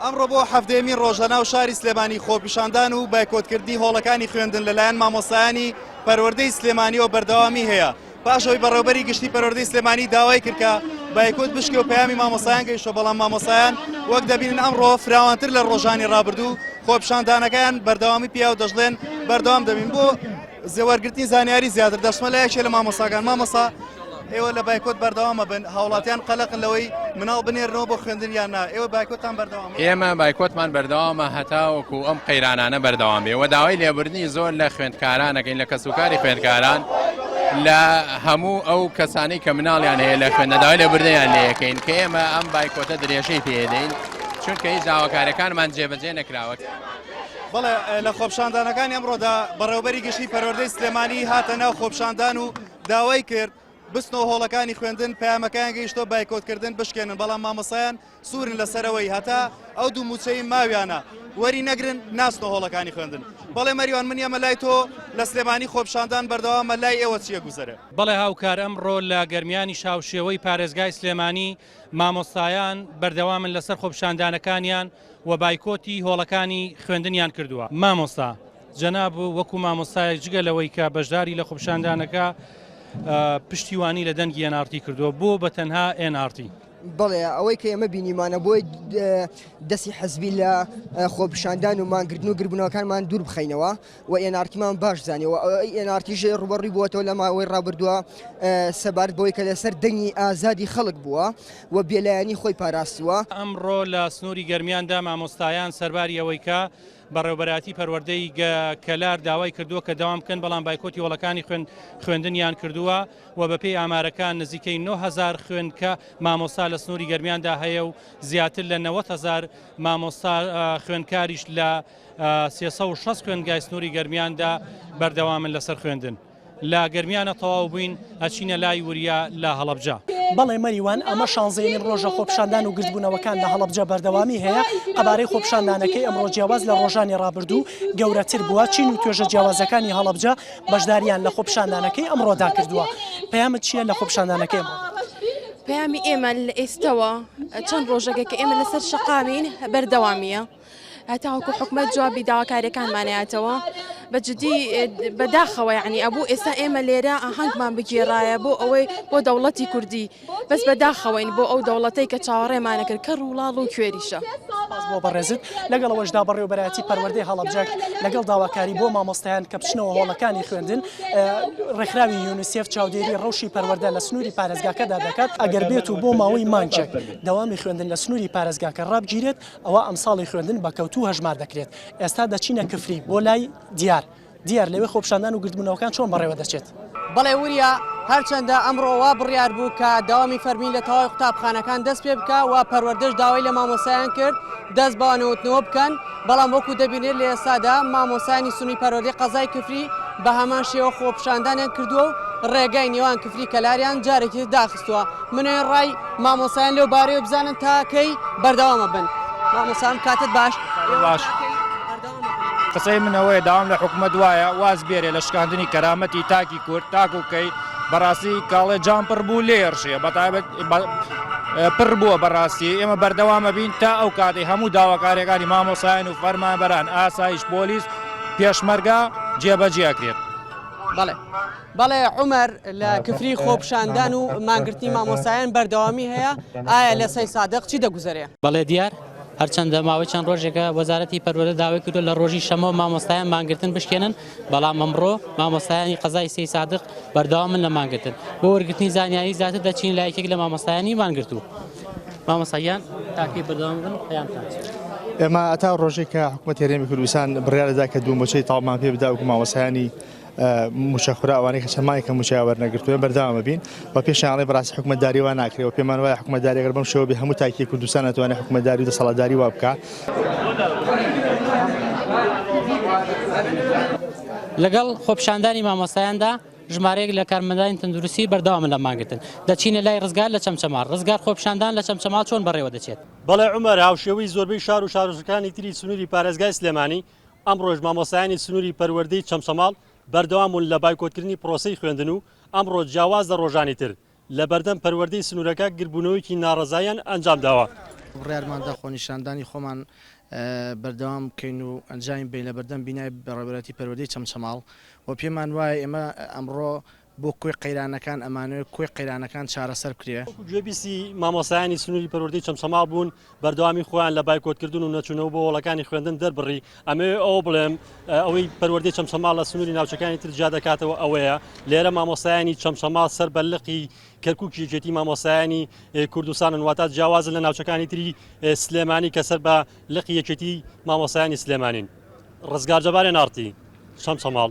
ئەمڕۆ بۆ حەڤدەیەمین ڕۆژ لەناو شاری سلێمانی خۆپیشاندان و بایکۆتکردنی هۆڵەکانی خوێندن لەلایەن مامۆستایانی پەروەردەی سلێمانیەوە بەردەوامی هەیە پاش ئەوەی بەڕێوبەری گشتی پەروەردەی سلێمانی داوای کرد کە بایکۆت بشکێ و پەیامی مامۆستایان گەیشتووە بەڵام مامۆستایان وەک دەبینن ئەمڕۆ فراوانتر لە ڕۆژانی ڕابردوو خۆپیشاندانەکەیان بەردەوامی پیا و دەشڵێن بەردەوام دەبین بۆ وەرگرتنی زانیاری زیاتر دەچمە لای یەکێ لە مامۆستاکان مامۆستا ئێوە لە بایکۆت بەردەوامە بن هاوڵاتیان قەلەقن لەوەی مناڵ بنێرنەوە بۆ خوێندن یان نا ئێوە بایکۆتان بەردەوامە؟ ئێمە بایکۆتمان بەردەوامە هەتاوەکو ئەم قەیرانانە بەردەوام بێ و داوای لێبوردنی زۆر لە خوێندکاران ئەکەین لە کەسوکاری خوێندکاران لە هەموو ئەو کەسانەی کە مناڵیان هەیە لە خوێندە داوای لێبوردنیان لێ ئەکەین کە ئێمە ئەم بایکۆتە درێژەی پێدەین چونکە هیچ داواکاریەکانمان جێبەجێ نەکراوە. بەڵێ لە خۆپیشاندانەکانی ئەمڕۆدا بەڕێوەبەری گشتی پەروەردەی سلێمانی هاتە ناو خۆپیشاندان و داوای کرد بچنەوە هۆڵەکانی خوێندن پەیامەکەیان گەیشتۆ بایکۆتکردن بشکێنن بەڵام مامۆستایان سوورن لەسەرەوەی هەتا ئەو دوو موچەی ماویانە وەری نەگرن ناچنە هۆڵەکانی خوێندن بەڵێ مەریوان من یەمە لای تۆ لە سلێمانی خۆپیشاندان بەردەوامە لای ئێوە چییە گوزەرێ؟ بەڵێ هاوکار ئەمڕۆ لە گەرمیانی شاوشێوەی پارێزگای سلێمانی مامۆستایان بەردەوامن لەسەر خۆپیشاندانەکانیان و بایکۆتی هۆڵەکانی خوێندنیان کردووە. مامۆستا جەناب وەکو مامۆستایەک جگە لەوەی کە بەشداری لە خۆپیشاندانەکە پشتیوانی لە دەنگی ئێن ئاڕ تی کردووە بۆ بە تەنها ئێن ئاڕ تی؟ بەڵێ ئەوەی کە ئێمە بینیمانە بۆی دەستی حزبی لە خۆپیشاندان و مانگرتن و گربوونەوەکانمان دوور بخەینەوە و ئێنارتیمان باش زانیەوە ئێنارتیش ڕوبەڕی بووەتەوە لە ماوەی ڕابردووە سەبارەت بەوەی کە لەسەر دەنگی ئازادی خەڵک بووە و بێلایەنی خۆی پاراستووە. ئەمڕۆ لە سنووری گەرمیاندا مامۆستایان سەرباری ئەوەی کە بەڕێوەبەرایەتی پەروەردەی کەلار داوای کردووە کە دەوام بکەن، بەڵام بایکۆتی هۆڵەکانی خوێندنیان کردووە و بەپێی ئامارەکان نزیکەی 9000 خوێندکە مامۆستا لە سنووری گەرمیاندا هەیە و زیاتر لە 90 هەزار مامۆستا خوێندکاریش لە 360 خوێندگای سنووری گەرمیاندا بەردەوامن لەسەر خوێندن. لە گەرمیانە تەواو بووین ئەچینە لای وریا لە هەڵەبجە. بەڵێ مەریوان، ئەمە شانزەیەمین ڕۆژە خۆپیشاندان و گردبوونەوەکان لە هەڵەبجە بەردەوامی هەیە، قەبارەی خۆپیشاندانەکەی ئەمڕۆ جیاواز لە ڕۆژانی ڕابردوو گەورەتر بووە، چین و توێژە جیاوازەکانی هەڵەبجە بەشداریان لە خۆپیشاندانەکەی ئەمڕۆدا کردووە. پەیامت چییە لە خۆپیشاندانەکەی ئەمڕۆ؟ پەیامی ئێمە لە ئێستەوە چەند ڕۆژێکە کە ئێمە لەسەر شەقامین بەردەوامییە. هەتاوەکو حکومەت جوابی داواکاریەکانمان نەیاتەوە بە جدی بەداخەوە یعنی ئەبوو ئێستا ئێمە لێرە ئاهەنگمان بگێڕایە بۆ ئەوەی بۆ دەوڵەتی کوردی بەس بەداخەوەین بۆ ئەو دەوڵەتەی کە چاوەڕێمانە کرد کە ڕووڵاڵ و کوێریشە. سپاس بۆ بەڕێزت. لەگەڵ ئەوەشدا بەڕێوەبەرایەتی پەروەردەی هەڵەبجە لەگەڵ داواکاری بۆ مامۆستایان کە بچنەوە هۆڵەکانی خوێندن، ڕێکخراوی یونیسێف چاودێری ڕەوشی پەروەردە لە سنووری پارێزگاکەدا دەکات، ئەگەر بێت و بۆ ماوەی مانگێک دەوامی خوێندن لە سنووری پارێزگاکە ڕابگیرێت، ئەوا ئەمساڵی خوێندن بە کەوتوو هەژمار دەکرێت. ئێستا دەچینە کفری بۆ لای دیار. دیار، لەوێ خۆپیشاندان و گردبوونەوەکان چۆن بەڕێوە دەچێت؟ بەڵێ وریا، هەرچەندە ئەمڕۆ وا بڕیار بوو کە دەوامی فەرمی لە تەواوی قوتابخانەکان دەست پێ بکا و پەروەردەش داوای لە مامۆستایان کرد دەست بە وانەوتنەوە بکەن، بەڵام وەکو دەبینرێت لە ئێستادا مامۆستایانی سنووری پەروەردەی قەزای کفری بە هەمان شێوە خۆپیشاندانیان کردووە و ڕێگای نێوان کفری کەلاریان جارێکی تر داخستووە. منەوێ ڕای مامۆستایان لەو بارەیەوە بزانن تا کەی بەردەوامە بن. مامۆستام کاتت باش. باش. قسەی من ئەوەیە داوام لە حکومەت وایە واز بێرێ لە شکاندنی کەرامەتی تاکی کورد تاکو کەی بەڕاستی کاڵێ جام پڕ بوو لێ ڕشێ بەتایبەت پڕ بووە بەڕاستی ئێمە بەردەوامە بین تا ئەو کاتەی هەموو داواکاریەکانی مامۆسایان و فەرمانبەران ئاسایش پۆلیس پێشمەرگە جێبەجێ ئەکرێت. بەڵێ. بەڵێ عومەر لە کفری خۆپیشاندان و مانگرتنی مامۆستایان بەردەوامی هەیە، ئایا لە سەیدسادق چی دەگوزەرێ؟ بەڵێ دیار، هەرچەندە ماوەی چەند ڕۆژێکە وەزارەتی پەروەردە داوای کردووە لە ڕۆژی شەممەوە مامۆستایان مانگرتن بشکێنن، بەڵام ئەمڕۆ مامۆستایانی قەزای سەیدسادق بەردەوامن لە مانگرتن. بۆ وەرگرتنی زانیاری زیاتر دەچین لای یەکێک لە مامۆستایانی مانگرتوو. مامۆستا گیان تا کەی بەردەوام بن پەیامتان چییە؟ ئێمە هەتا ڕۆژێک کە حکوومەتی هەرێمی کوردستان بڕیار دەدا کە دوو مووچەی تەواومان پێ بدا وەکوو مامۆستایانی مووچەخورە ئەوانەی کە چەند مانگێکە مووچەیان وەرنەگرتووە بەردەوام بین و پێشیان ئەڵێ بەڕاستی حکومەتداری وا ناکرێ و پێمان وایە حکومەتداری ئەگەر بەم شێوە بێ هەموو تاکی کوردستان ئەتوانێ حکومەتداری و دەسەڵاتداری وا بکا. لەگەڵ خۆپیشاندانی مامۆستایاندا ژمارەیەک لە کارمەندانی تەندروستی بەردەوامن لە مانگرتن. دەچینە لای ڕزگار لە چەمچەماڵ. ڕزگار خۆپیشاندان لە چەمچەماڵ چۆن بەڕێوە دەچێت؟ بەڵێ عومەر، هاوشێوەی زۆربەی شار و شارۆچکەکانی تری سنووری پارێزگای سلێمانی، ئەمڕۆش مامۆستایانی سنووری پەروەردەی چەمچەماڵ بەردەوام بوون لە بایکۆتکردنی پرۆسەی خوێندن و ئەمڕۆ جیاواز لە ڕۆژانی تر لە بەردەم پەروەردەی سنوورەکە گربوونەوەیەکی ناڕەزاییان ئەنجامداوە. بڕیارماندا خۆنیشاندانی خۆمان بەردەوام بکەین و ئەنجامی بەین لەبەردەم بینای بەڕێوەبەرایەتی پەروەردەی چەمچەماڵ و پێمان وایە ئێمە ئەمڕۆ بۆ کۆی قەیرانەکان ئەمانەوێت کۆی قەیرانەکان چارەسەر بکرێ. وەکو گوێبیستی مامۆستایانی سنووری پەروەردەی چەمچەماڵ بوون، بەردەوامی خۆیان لە بایکۆتکردن و نەچوونەوە بۆ هۆڵەکانی خوێندن دەربڕی، ئەمەوێ ئەوە بڵێم ئەوەی پەروەردەی چەمچەماڵ لە سنووری ناوچەکانی تر جیا دەکاتەوە ئەوەیە لێرە مامۆستایانی چەمچەماڵ سەر بە لقی کەرکوکی یەکێتی مامۆستایانی کوردستانن واتا جیاوازن لە ناوچەکانی تری سلێمانی کە سەر بە لقی یەکێتی مامۆستایانی سلێمانین. ڕزگار جەبار ئێن ئاڕ تی، چەمچەماڵ.